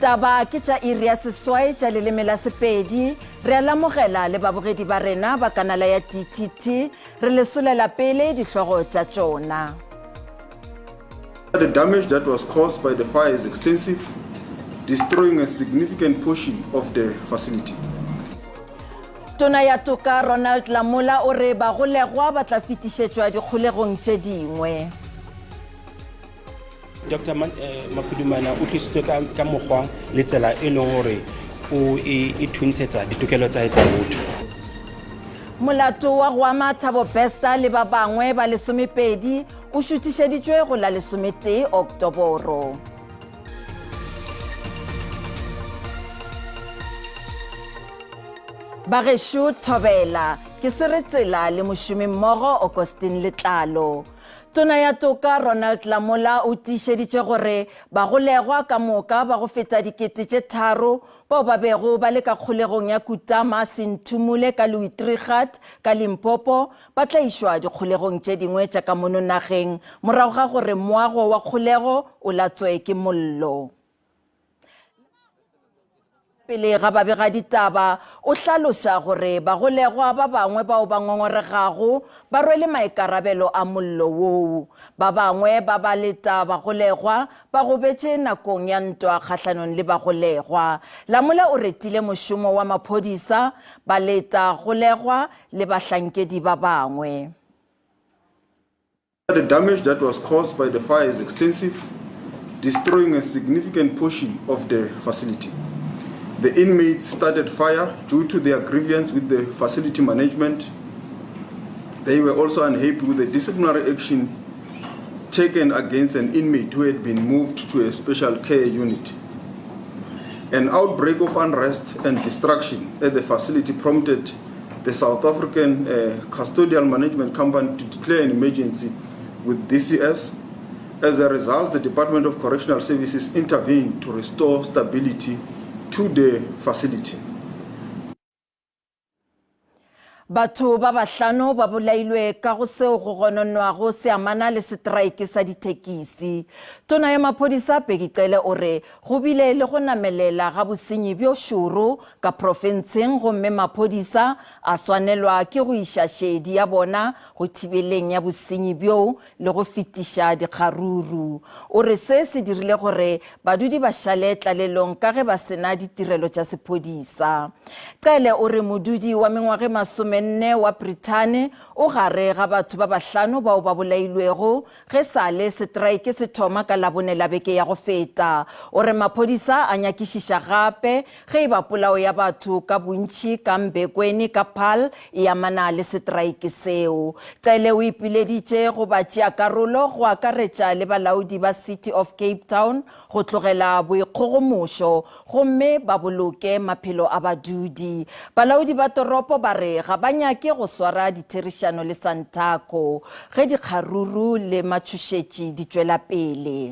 Ditaba ke tša iri ya seswai tša leleme la Sepedi. Re a lamogela le babogedi ba rena ba kanala ya TTT. Re le solela pele dihlogo tša tšona. The damage that was caused by the fire is extensive, destroying a significant portion of the facility. Tona ya Toka Ronald Lamola o re bagolegwa ba tla fetišetšwa dikgolegong tše dingwe. Dr eh, Mapudumana o tlisitswe ka, ka mokgwa le tsela e leng gore o e, e thuntshetsa ditokelo tsa tsa botho. Molato wa go ama Thabo Bester le ba bangwe ba lesomepedi o šuthišeditšwe go la lesometee Oktoboro. Bagešo Thobela, ke swere tsela le mošomimmogo Augustine Letlalo. Tona ya Toka Ronald Lamola o tiišeditše gore bagolegwa ka moka ba go feta 3000 bao ba bego ba le ka kgolegong ya Kutama Senthumule ka Louis-Trichardt ka Limpopo ba tla išwa dikgolegong tše dingwe tša ka mono nageng morago ga gore moago wa kgolego o latswe ke mollo. Pele ga babegaditaba, o hlaloša gore bagolegwa ba bangwe bao ba ngongoregago ba rwele maikarabelo a mollo woo. Ba bangwe ba baleta bagolegwa ba gobetše nakong ya ntwa kgahlanong le bagolegwa. Lamola o retile mošomo wa maphodisa, baleta golegwa le bahlankedi ba bangwe. The damage that was caused by the fire is extensive, destroying a significant portion of the facility. The inmates started fire due to their grievance with the facility management. They were also unhappy with the disciplinary action taken against an inmate who had been moved to a special care unit. An outbreak of unrest and destruction at the facility prompted the South African uh, Custodial Management Company to declare an emergency with DCS. As a result, the Department of Correctional Services intervened to restore stability to the facility. Batho ba bahlano ba bolailwe ka go seo go gononwago se amana le setraeke sa dithekisi. Tona ya maphodisa Bheki Cele o re go bile le go namelela ga bosenyi bjo šoro ka profenseng gomme maphodisa a swanelwa ke go iša šedi ya bona go thibeleng ya bosenyi bjoo le go fetiša dikgaruru. O re se se dirile gore badudi ba šale tlalelong ka ge ba se na ditirelo tša sephodisa. Cele o re modudi wa mengwaga e masomenne wa Brithane o gare ga batho ba bahlano bao ba bolailwego ge sale setraeke se thoma ka Labone la beke ya go feta. O re maphodisa a nyakišiša gape Ge e ba polao ya batho ka bontši ka Mbekweni ka Paarl e amana le setraeke seo, Cele o ipileditše go batšeakarolo go akaretša le balaodi ba City of Cape Town go tlogela boikgogomošo gomme ba boloke maphelo a badudi. Balaodi ba toropo ba re ga ba nyake go swara ditherišano le Santaco ge dikgaruru le matšhošetši di tšwela pele.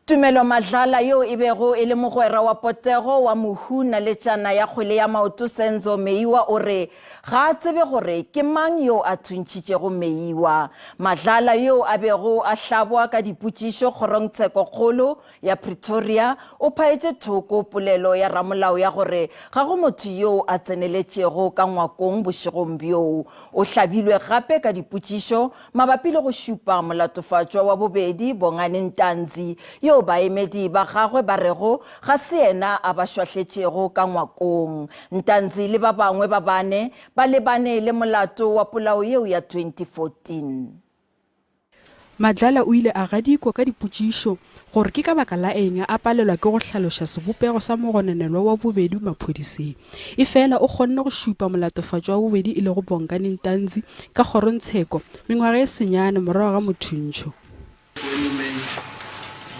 Tumelo Madlala yo e bego e le mogwera wa potego wa mohu naletšana ya kgwele ya maoto Senzo Meyiwa o re ga a tsebe gore ke mang yo a thuntšhitšego Meyiwa. Madlala yo a bego a hlabwa ka dipotšišo kgorongtshekokgolo ya Pretoria o phaetše thoko polelo ya ramolao ya gore ga go motho yo a tseneletšego ka ngwakong bošegong bjoo. O hlabilwe gape ka dipotšišo Mabapi le go šupa molatofatšwa wa bobedi, Bongani Ntanzi, yoo baemedi ba gagwe ba rego ga se yena a ba šwahletšego ka ngwakong. Ntanzi le ba bangwe ba bane ba lebane le molato wa polao yeo ya 2014. Madlala o ile a gadikwa ka dipotšišo gore ke ka baka la eng a palelwa ke go hlaloša sebopego sa mogononelwa wa bobedi maphodiseng. Efela o kgonne go šupa molatofatšwa wa bobedi e lego Bongani Ntanzi ka kgorongtsheko mengwaga e senyane morago ga mothuntšho. When you made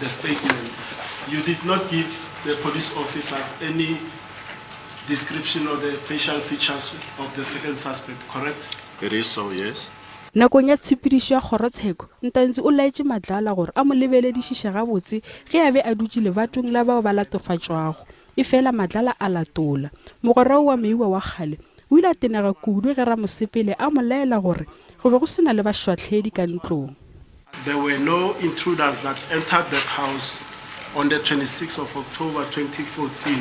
the statement, you did not give the police officers any description of the facial features of the second suspect, correct? It is so, yes. Nakong ya tshepedišo ya kgorotsheko, Ntanzi o laetše Madlala gore a mo lebeledišiše gabotse ge a be a dutše lebatong la bao ba latofatšwago. Efela Madlala a latola. Mogwera wo wa Meiwa wa kgale o ile a tenega kudu ge ramosepele a mo laela gore go be go se na le bašwahledi ka ntlong. There were no intruders that entered that house. on the 26th of October 2014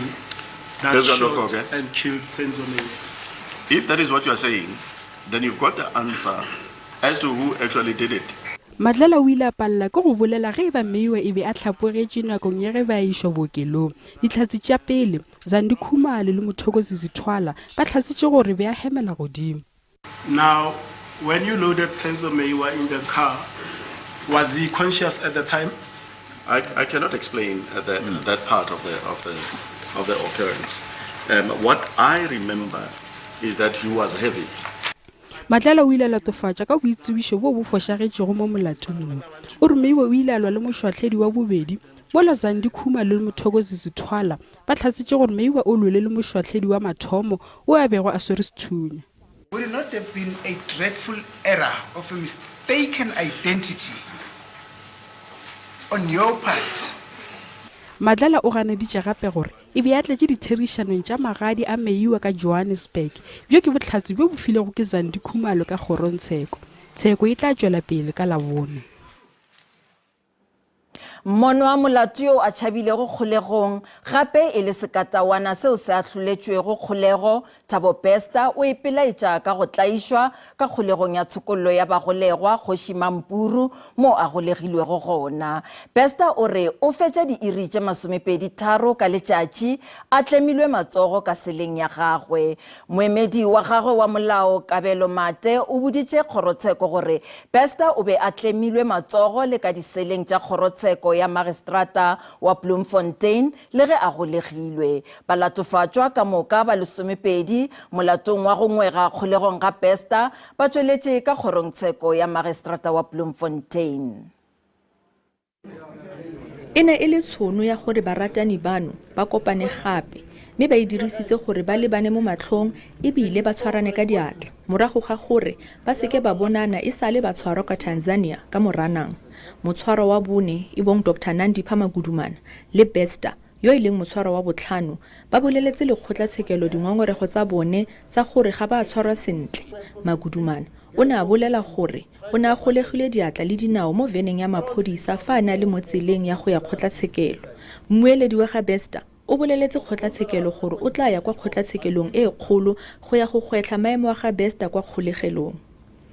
that There's a shot look, okay. and killed Senzo Meyiwa. If that is what you are saying, then you've got the answer as to who actually did it. Madlala o ile a palela ke go bolela ge e ba Meyiwa e be a hlapogetše nakong ya ge ba išwa bookelong. Dihlatse tša pele, Zandi Khumalo le Mothokozisi Thwala, ba hlatsetše gore be a hemela godimo. Now, when you loaded Senzo Meyiwa in the car, was he conscious at the time? I, I cannot explain uh, that, that part of the, of the, of the occurrence. Um, what I remember is that he was heavy. Matlala o ile a latofatša ka boitsebišo bjo bo fošagetšego mo molatong wo. O re Meyiwa o ile a lwa le mošwahledi wa bobedi, mola Zandi Khumalo le Mothokozisi Thwala ba hlatsetše gore Meyiwa o lwele le mošwahledi wa mathomo wo a bego a swere sethunya. Would it not have been a dreadful error of a mistaken identity on your part? Madlala o ganeditše gape gore e be a tletše ditherišanong tša magadi a Meyiwa ka Johannesburg. Bjo ke bohlatse bjo bo filwego ke Zandi Khumalo ka kgorongtsheko. Tsheko e tla tšwela pele ka Labone. Mmonwa molato yo a tšhabilego kgolegong gape e le sekatawana seo se ahloletšwego kgolego, Thabo Bester o ipelaetša ka go tlaišwa ka kgolegong ya tshokollo ya bagolegwa Kgoši Mampuru mo a golegilwego gona. Bester o re o fetša diiri tše masomepedi-tharo ka letšatši a tlemilwe matsogo ka seleng ya gagwe. Moemedi wa gagwe wa molao, Kabelo Mate, o boditše kgorotsheko gore Bester o be a tlemilwe matsogo le ka diseleng tša kgorotsheko ya magistrata wa Bloemfontein le ge a golegilwe. Balatofatšwa ka moka ba lesomepedi molatong wa go ngwega kgolegong ga Bester ba tšweletše ka kgorongtsheko ya magistrata wa Bloemfontein. E ne e le tshono ya gore baratani bano ba kopane gape mme ba e dirisitse gore ba lebane mo matlhong e bile ba tshwarane ka diatla morago ga gore ba seke ba bonana e sale ba tshwarwa kwa Tanzania ka Moranang. Motshwarwa wa bone e bong Doctor Nandipha Magudumana le Bester yo e leng motshwarwa wa botlhano ba boleletse lekgotlatshekelo dingongorego tsa bone tsa gore ga ba a tshwarwa sentle. Magudumana o ne a bolela gore O ne a golegilwe diatla le dinao mo veneng ya maphodisa fa a ne a le mo tseleng ya go ya kgotlatshekelo. Mmueledi wa ga Bester o boleletse kgotlatshekelo gore o tla ya kwa kgotlatshekelong e kgolo go ya go gwetlha maemo a ga Bester kwa kgolegelong.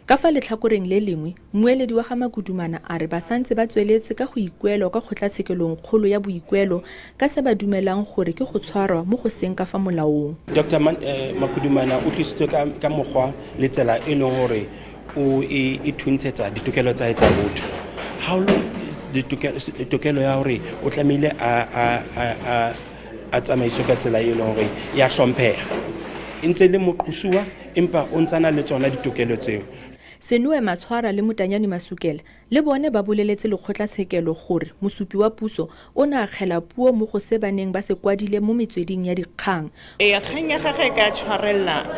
Ka fa letlhakoreng le lengwe, mmueledi wa ga Makudumana a re ba santse ba tsweletse ka go ikuelwa kwa kgotlatshekelong kgolo ya boikuelo ka se ba dumelang gore ke go tshwarwa mo go seng ka fa molaong. Doctor Makudumana o tlisitswe ka mokgwa le tsela e leng gore o e, e thuntshetsa ditokelo tsa hae tsa botho ha o tokelo ya hore o tlamehile a a a a a tsamaiswe ka tsela e leng hore ya hlompheha e ntse le moqosuwa empa o ntse a na le tsona ditokelo tseo Senoe Matshwara le Motanyane Masukela Le bone ba boleletse lekgotlatshekelo gore mosupi wa puso o ne a akgela puo mo go se ba neng ba se kwadile mo metsweding ya dikgang. Ee, kgang ya gagwe e ka tshwarelela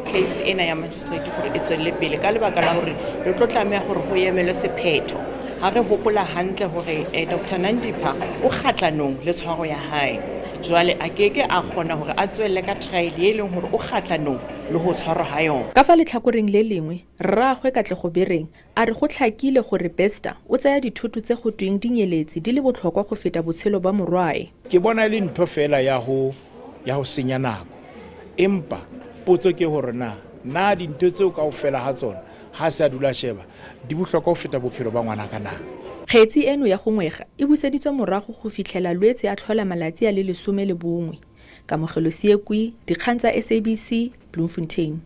case ena ya magistrate gore e tswelele pele ka lebaka la gore re tlo tlameya gore go emelwe sephetho. Ga re gopola hantle gore Doctor Nandipha o kgatlanong le tshwaro ya hae. Jwale a keke a kgona gore a tswelele ka trial ye e leng gore o kgatlanong le go tshwarwa ga yona. Ka fa letlhakoreng le lengwe, rraagwe Katlego Bereng A re go tlhakile gore Bester o tsaya dithoto tse go tweng di nyeletse di le botlhokwa go feta botshelo ba morwae. Ke bona e le ntho feela ya go ya go senya nako. Empa potso ke gore na na dintho tseo kaofela ga tsona ga se a dula sheba di bohlokwa go feta bophelo ba ngwanaka na? Kgetsi eno ya go ngwega e buseditswe morago go fitlhela Lwetse a tlhola malatsi a le 11. Kamogelo Seekwi, Dikgang tsa SABC, Bloemfontein.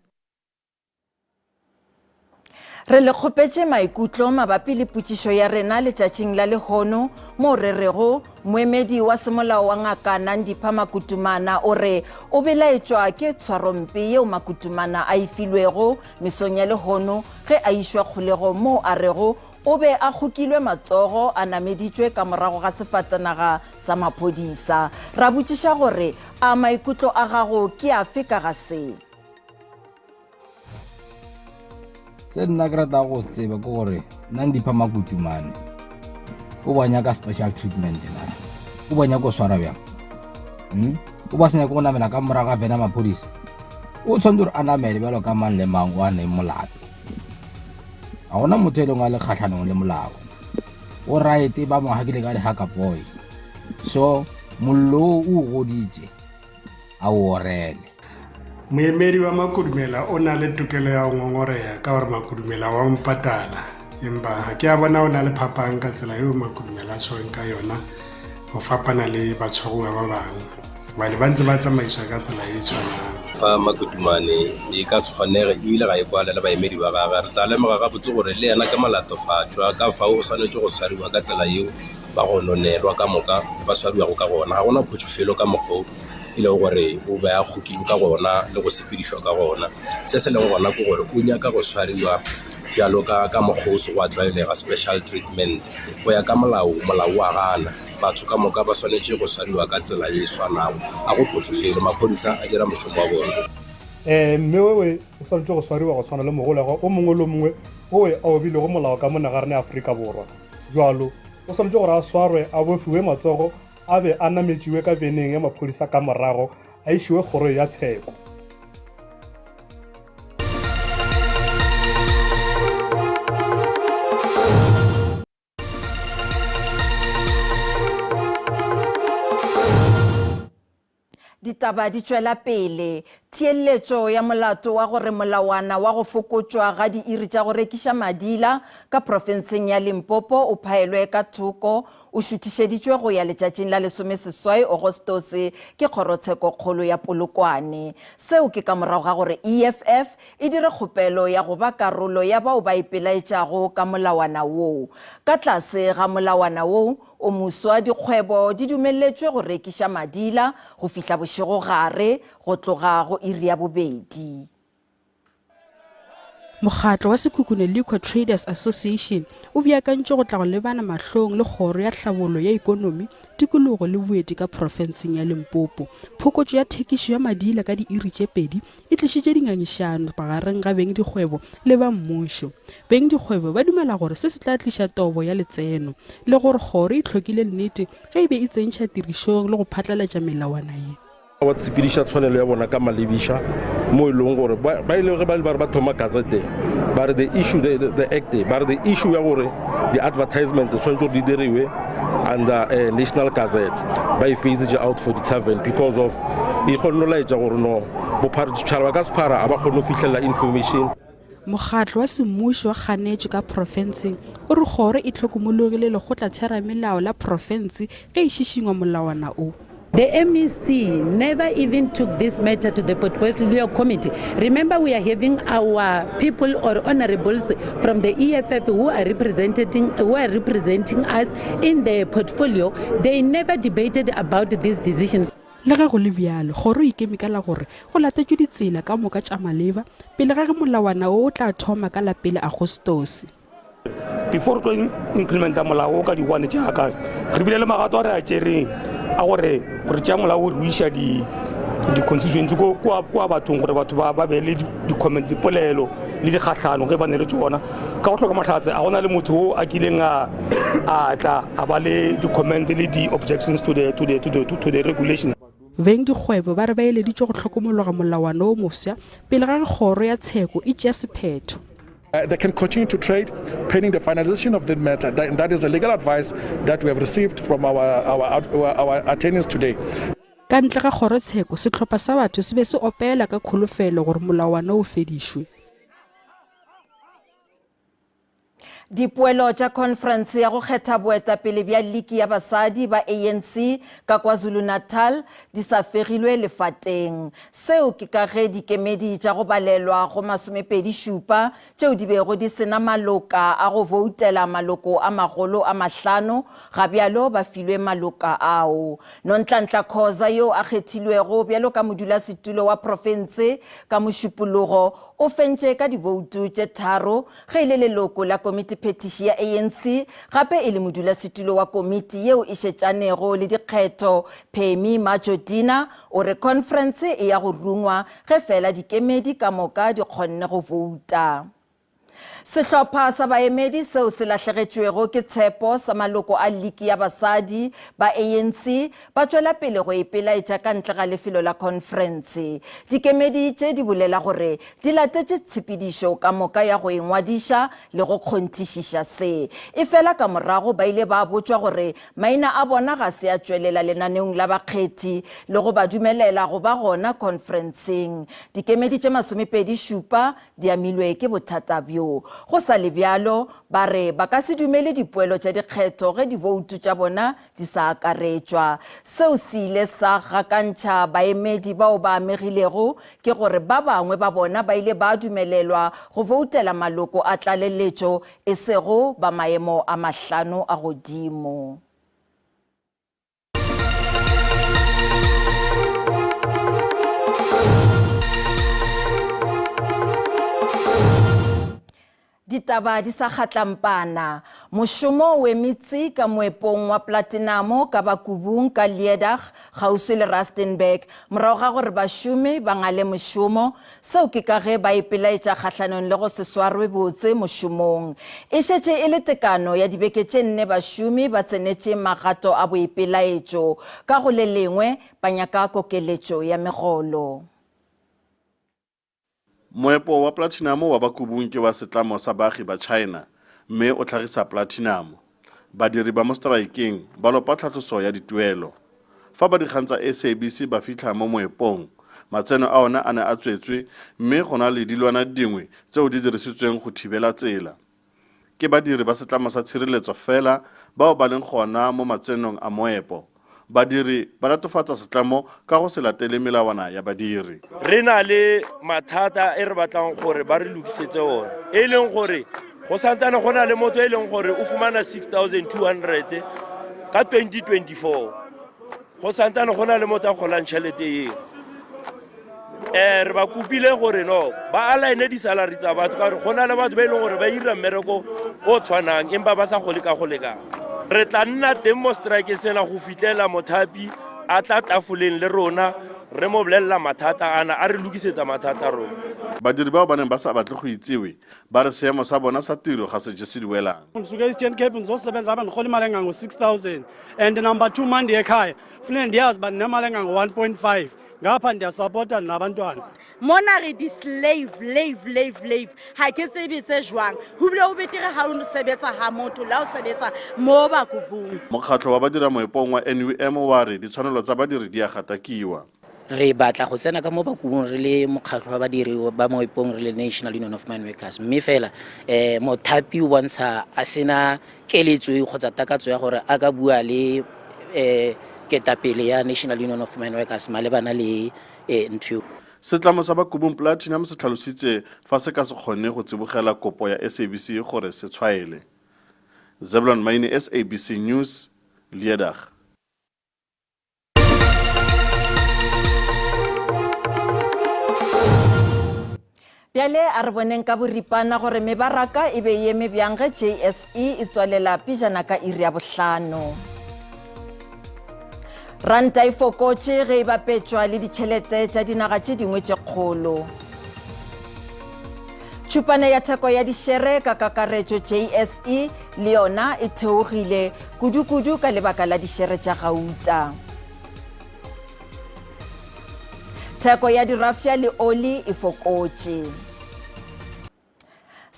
Re le kgopetše maikutlo mabapi le potšišo ya rena letšatšing la lehono moo re rego moemedi wa semolao wa ngaka Nandipha Makutumana o re o belaetšwa ke tshwarompe yeo Makutumana a e filwego mesong ya lehono ge a išwa kgolegong moo a rego o be a kgokilwe matsogo a nameditšwe ka morago ga sefatanaga sa maphodisa. Ra botšiša gore a maikutlo a gago ke afe ka ga se? Se nna ke ratago go se tseba ke gore Nandipha Makutumane o ba nyaka special treatment na o ba nyaka go swara bjang hmm? o ba se nyaka go namela ka morago ga vena maphodisa o tshwanetse gore a namele bjalo ka mang le mang o a neng molato ga gona motho e leng a le kgatlhanong le molao o right ba mo hakile ka di-haka boy. So mollo wo o o goditše, a o orele. Moemedi wa Makudumela o na le tokelo ya go ngongorega ka gore Makudumela wa mo patala, empa ga ke a bona go na le phapang ka tsela yeo Makudumela a tshwerweng ka yona go fapana le batshwaruwa ba bangwe gobane ba ntse ba tsamaiswa ka tsela e tshwanang. Fa Makudumane e ka se kgonege ebile ga e kwale le baemedi ba gagwe, re tla lemoga gabotse gore le yena ke molatofatšwa, ka fao o swanetše go swariwa ka tsela yeo ba go nonelwa ka moka ba swariwago ka gona. Ga go na phošo felo ka mokgwa wo e lego gore o be a kgokilwe ka gona le go sepedišwa ka gona. Se se lego gona ke gore o nyaka go swariwa bjalo ka ka mokgwa o se wa tlwaelega, special treatment. Go ya ka molao, molao o a gana. Batho ka moka ba swanetše go swariwa ka tsela ye e swanago. Ga go phošo felo, maphodisa a dira mošomo wa bona. Mme owe o swanetše go swariwa go tshwana le mogolegwa o mongwe le o mongwe owe a obilego molao ka mo nagareng ya Afrika Borwa. Bjalo, o swanetše gore a swarwe, a bofiwe matsogo, a be a nametšiwe ka beneng ya maphodisa ka morago a išiwe kgorong ya tsheko. Ditaba di tšwela pele. Theeletšo ya molato wa gore molawana wa go fokotšwa ga diiri tša go rekiša madila ka profenseng ya Limpopo o phaelwe ka thoko o šuthišeditšwe go ya letšatšing la lesomeseswai Ogostose ke Kgorotshekokgolo ya Polokwane. Seo ke ka morago ga gore EFF e dire kgopelo ya go ba karolo ya bao ba ipelaetšago ka molawana woo. Ka tlase ga molawana woo o moswa, dikgwebo di dumeletšwe go rekiša madila go fihla bošegogare go tloga go iri ya bobedi. Mokgatlo wa Sekhukhune Liquor Traders Association o beakantšwe go tla go lebana mahlong le Kgoro ya Tlhabollo ya Ikonomi, Tikologo le Boeti ka profenseng ya Limpopo. Phokotšo ya thekišo ya madila ka diiri tše pedi e tlišitše dingangišano magareng ga bengdikgwebo le ba mmušo. Bengdikgwebo ba dumela gore se se tla tliša tobo ya letseno le gore kgoro e hlokile nnete ge e be e tsentšha tirišong le go phatlalatša melawana ye. Ba sepediša tshwanelo ya bona ka malebiša mo e leng gore ba ile ge ba re ba thoma gazette ba re the issue the, the, the act ba re the issue ya gore di-advertisement tshwanetse gore di diriwe under uh, national gazette ba e phasitše out for di-tavern because of e kgonne go laetša gore no ditšhaba ka sephara a ba kgone go fitlhelela information. Mokgatlo wa semmušo wa kganetšo ka profenseng o re kgoro e hlokomologile lekgotlatheramelao la profense ge e šišingwa molawana o. The MEC never even took this matter to the portfolio committee. Remember, we are having our people or honorables from the EFF who are representing, who are representing us in the portfolio. They never debated about these decisions. Le ge go le bjalo, kgoro e ikeme ka la gore go latetšwe ditsela ka moka tša maleba pele ga ge molawana wo o tla thoma ka la pele Agostose. Before re tlo implementa molao o ka di one tša August, re bile le magato a re a tšereng a gore re tšea molao o re o iša di di-constituency kwa bathong gore batho ba be le di-comment dipolelo le dikgahlano ge ba ne le tsona ka go hloka mahlatse a gona le motho o a kileng a a tla a ba le di-comment le di-objections to the, to the, to the, to the regulation. Beng dikgwebo ba re ba eleditšwe go hlokomologa molawana o mofsa pele ga ge kgoro ya tsheko e tšea sephetho. Uh, they can continue to trade pending the finalization of the matter. That, that is the legal advice that we have received from our, our, our, our attorneys today. Ka ntle ga kgorotsheko, sehlopha sa batho se be se opela ka kholofelo gore molawana o fedišwe. Dipoelo tša khonferense ya go kgetha boetapele bja liki ya basadi ba ANC ka KwaZulu-Natal di sa fegilwe lefateng. Seo ke ka ge dikemedi tša go balelwa go masomepedi-šupa tšeo di bego di se na maloka a go boutela maloko a magolo a mahlano, ga bjalo ba filwe maloka ao. Nonhlanhla Khoza yo a kgethilwego bjalo ka modulasetulo wa profense ka Mošupologo o fentše ka diboutu tše tharo ge e le leloko la komitiphethiši ya ANC gape e le modulasetulo wa komiti yeo e šetšanego le dikgetho Phemi Majodina o re khonferense e ya go rungwa ge fela dikemedi ka moka di kgonne go bouta. Sehlopha sa baemedi seo se lahlegetšwego ke tshepo sa maloko a liki ya basadi ba ANC ba tšwela pele go ipelaetša ka ntle ga lefelo la khonferense. Dikemedi tše di bolela gore di latetše tshepedišo ka moka ya go ingwadiša le go kgonthišiša se. Efela ka morago ba ile ba botšwa gore maina a bona ga se a tšwelela lenaneong la bakgethi le go ba dumelela go ba gona khonferenseng. Dikemedi tše 27 di amilwe ke bothata bjo. Go sa le bjalo, ba re ba ka se dumele dipoelo tša dikgetho ge diboutu tša bona di sa akaretšwa. Seo se ile sa gakantšha baemedi bao ba amegilego ke gore ba bangwe ba bona ba ile ba dumelelwa go boutela maloko a tlaleletšo e sego ba maemo a mahlano a godimo. Ditaba di sa kgatlampana. Mošomo o eme tsi ka moepong wa platinamo ka Bakubung ka Leedag kgauswi le Rustenburg morago ga gore bašomi ba ngale mošomo. Seo ke ka ge ba ipelaetša kgahlanong le go se swarwe botse mošomong. E šetše e le tekano ya dibeke tše nne bašomi ba tsenetše magato a boipelaetšo. Ka go le lengwe ba nyaka kokeletšo ya megolo. Moepo wa platinamo wa Bakubung ke wa setlamo sa baagi ba China mme o tlhagisa platinamo. Badiri ba mo seteraekeng ba lopa tlhatloso ya dituelo. Fa ba dikgang tsa SABC ba fitlha mo moepong, matseno a one a ne a tswetswe mme go na le dilwana dingwe tseo di dirisitsweng go thibela tsela. Ke badiri ba setlamo sa tshireletso fela bao ba leng gona mo matsenong a moepo. Badiri ba latofatsa setlamo ka go se latele melawana ya badiri. Re na le mathata e re batlang gore ba re lokisetse one, e leng gore go santsane go na le motho e leng gore o fumana 6200 ka 2024 go santsane go na le motho a golang tšhelete eo. Um re ba kopile gore no ba align di-salary tsa batho ka gore go na le batho ba e leng gore ba ira mmereko o tshwanang empa ba sa gole ka go lekana. Re tla nna teng mo strike sena go fitlhela mothapi a tla tafoleng le rona re mo bolelela mathata ana a re lokisetsa mathata a rona. Badiri bao ba neng ba sa batle go itsewe ba re seemo sa bona sa tiro ga se jese diwelang. Ndisuke e-Eastern Cape ndizosebenza apha ndirhola imali engango-6,000 and number 2 ma ndiye ekhaya funeke ndiyazi uba ndinemali engango-1.5 ngapha ndiyasapota nabantwana. Mona re di-slave lave lave lave ga ke tsebe tse jwang go bile go betere ga o sebetsa ga motho le ga o sebetsa mo bakubung. Mokgatlho wa badira moepong wa NUM wa re ditshwanelo tsa badiri di a gatakiwa. Re batla go tsena ka mo bakubung re le mokgatlho wa badiri ba moepong re le National Union of Mine Workers mme fela um mothapi o bontsha a sena keletso kgotsa takatso ya gore a ka bua le um ketapele ya National Union of Mine Workers malebana le um ntho eo. Setlamo sa Bakubung Platinum se tlhalositse fa se ka se kgone go tsibogela kopo ya SABC gore se tshwaele. Zebulon Maine, SABC News, Leedag. Bjale a re boneng ka boripana gore mebaraka e be e eme bjang ge JSE e tswalela pejana ka iri ya bohlano. Ranta e fokotše ge e bapetšwa le ditšhelete tša dinaga tše dingwe tše kgolo. Tšhupane ya theko ya dišere ka kakaretšo JSE le yona e theogile, kudu-kudu ka lebaka la dišere tša gauta. Theko ya dirafša le oli e fokotše.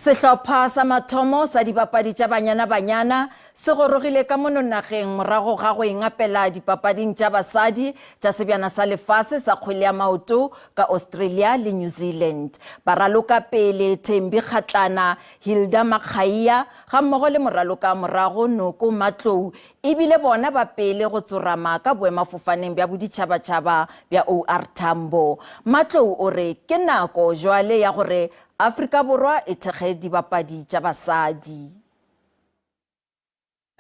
Sehlopha sa mathomo sa dibapadi tša Banyana Banyana se gorogile ka mono nageng morago ga go ingapela dipapading tša basadi tša Sebjana sa Lefase sa kgwele ya maoto ka Australia le New Zealand. Baraloka pele Thembi Kgatlana, Hilda Makgaia gammogo le moraloka morago Noko Matlou E bile bona ba pele go tsorama ka boemafofaneng bja boditšhabatšhaba bja OR Tambo. Matlou o re ke nako jwale ya gore Afrika Borwa e thekge dibapadi tša basadi.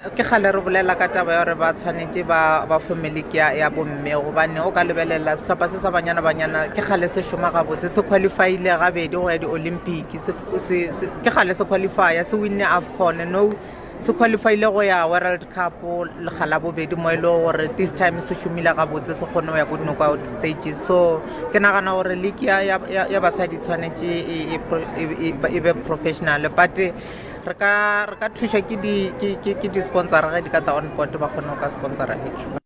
Ke kgale re bolela ka taba ya gore ba tshwanetše ba ba fome league ya, ya bomme gobane o ka lebelela sehlopha se sa Banyana Banyana ke kgale se šoma gabotse, se qualifyile gabedi go ya di-Olympic, se, se, se, ke kgale se qualifya, se winne AFCON, no. Se qualifyile go ya World Cup lekga la bobedi mo e le gore this time se šomile gabotse se kgone go ya ko di-knockout stages. So ke nagana gore league ya, ya, ya, ya basadi tshwanetše e, e, e, e, e be professional but re ka re ka thuša ke di ke ke ke di-sponsora ge di ka tla on board ba kgone go ka sponsora league.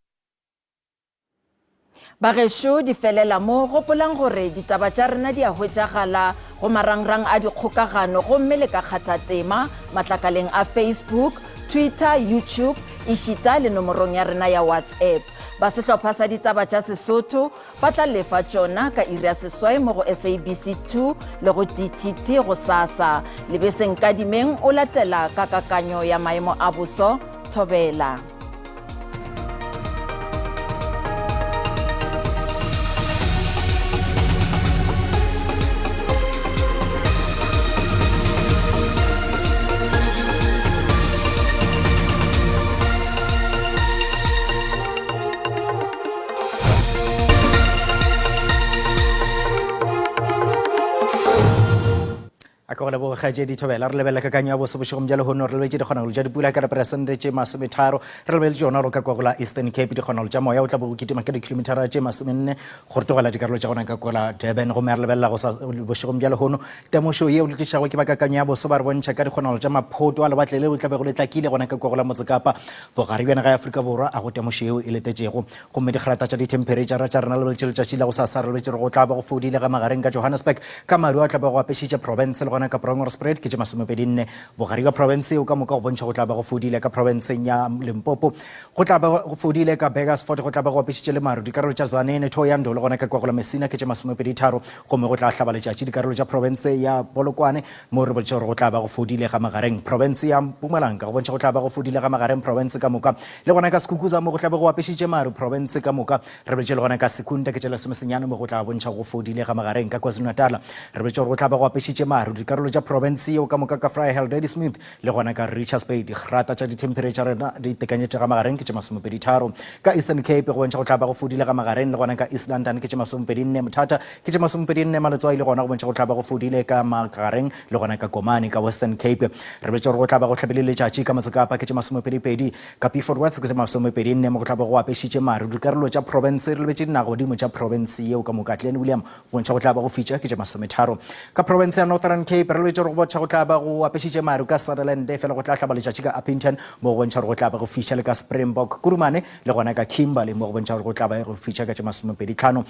Bagešo di felela mo, gopolang gore ditaba tša rena di a hwetšagala go marangrang a dikgokagano gomme le ka kgatha tema matlakaleng a Facebook, Twitter, YouTube ešita le nomorong ya rena ya WhatsApp. Ba sehlopha sa ditaba tša Sesotho ba tla lefa tšona ka iri ya seswai mo go SABC 2 le go DTT gosasa. Lebese Nkadimeng o latela ka kakanyo ya maemo a boso. Thobela. A ke go leboge kgaetšedi Thobela. Re lebelela kakanyo ya boso bošegong bja lehono. Re lebetše dikgonagalo tša dipula ka diperesente tše masometharo. Re lebeletše yona roka kwa go la Eastern Cape dikgonagalo tša moya o tla bo go kitima ka dikhilomithara tše masomenne go rotogela dikarolo tša gona ka kwa la Durban. Gomme re lebelela go sa bošegong bja lehono temošo ye o tlišago ke ba kakanyo ya boso ba re bontšha ka dikgonagalo tša maphoto a lewatle leo tla bego le tlakile gona ka kwa go la Motsekapa bogare bja naga ya Afrika Borwa a go temošo yeo e letetšego. Gomme dikgrata tša dithemphereitšara tša rena lebeletše letšatši la gosasa, re lebetše gore go tla ba go fodile ga magareng ka Johannesburg, ka maru a tla ba go apešitše profense le gona ka Bronkhorstspruit ke tše masomepedinne. Bogare bja profense yeo ka moka go bontšha go tla ba go fodile ka profenseng ya Limpopo, go tla ba go fodile ka Burgersfort, go tla ba go apešitše le maru dikarolo tša Tzaneen, Thohoyandou le gona ka kwa go la Messina ke tše masomepeditharo gomme go tla hlaba letšatši dikarolo tša profense ya Polokwane mo re bontšha gore go tla ba go fodile ga magareng profense ya Mpumalanga go bontšha go tla ba go fodile ga magareng profense ka moka le gona ka Skukuza mo go tla be go apešitše maru profense ka moka re boletše le gona ka Secunda ke tše lesomesenyane mo go tla bontšha go fodile ga magareng ka KwaZulu-Natal re boletše gore go tla ba go apešitše maru dikarolo tša profense yeo ka moka ka Vryheid Ladysmith Le gona ka Richards Bay, digrata tša dithemphereitšha rena di tekanyetše ga magareng ke tše masomepeditharo. Ka Eastern Cape go bontšha go tla ba go fodile ga magareng, le gona ka East London ke tše masomepedinne, Mthatha ke tše masomepedinne, Maletswai le gona go bontšha go tla ba go fodile ka magareng, le gona ka Komani ka Western Cape. Re boletše gore go tla ba go hlabile letšatši ka Motsekapa ke tše masomepedipedi, ka Beaufort West ke tše masomepedinne, mo go tla ba go apešitše maru. Dikarolo tša profense re lebetše dinagodimo tša profense yeo ka moka. Clanwilliam Bontšha go tla ba go fitša ke tše masometharo. Ka profense ya Northern Cape, re lebetše gore go bontšha go tla ba go apešitše maru ka Sutherland, efela go tla hlaba letšatši ka Upington, mo go bontšha gore go tla ba go fiša le ka Springbok, Kurumane le gona ka Kimberley, mo go bontšha gore go tla ba go fiša ka tše masomepedi tlhano.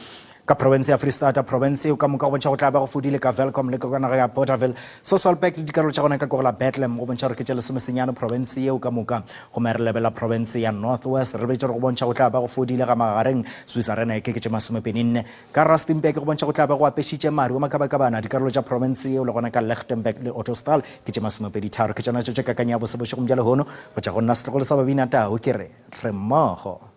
Ka profense ya Freistata, profense yeo ka moka go bontšha go tla ba go fodile ka Welkom le ka naga ya Bothaville, Sasolburg le dikarolo tša gona ka ko go la Bethlehem, go bontšha gore ke tše lesomesenyane profense yeo ka moka. Gomme re lebelela profense ya North West, re lebetše gore go bontšha go tla ba go fodile ga magareng Switzerland ke tše masomepedi nne. Ka Rustenburg go bontšha go tla be go apešitše maru a makabakabana dikarolo tša profense yeo le gona ka Lichtenburg le Ottosdal ke tše masomepeditharo. Ke tšona tšeo tša kakanyo ya bose bošegong bja lehono go tšwa go nna setlogolo sa Babina Tau ke re re mmogo.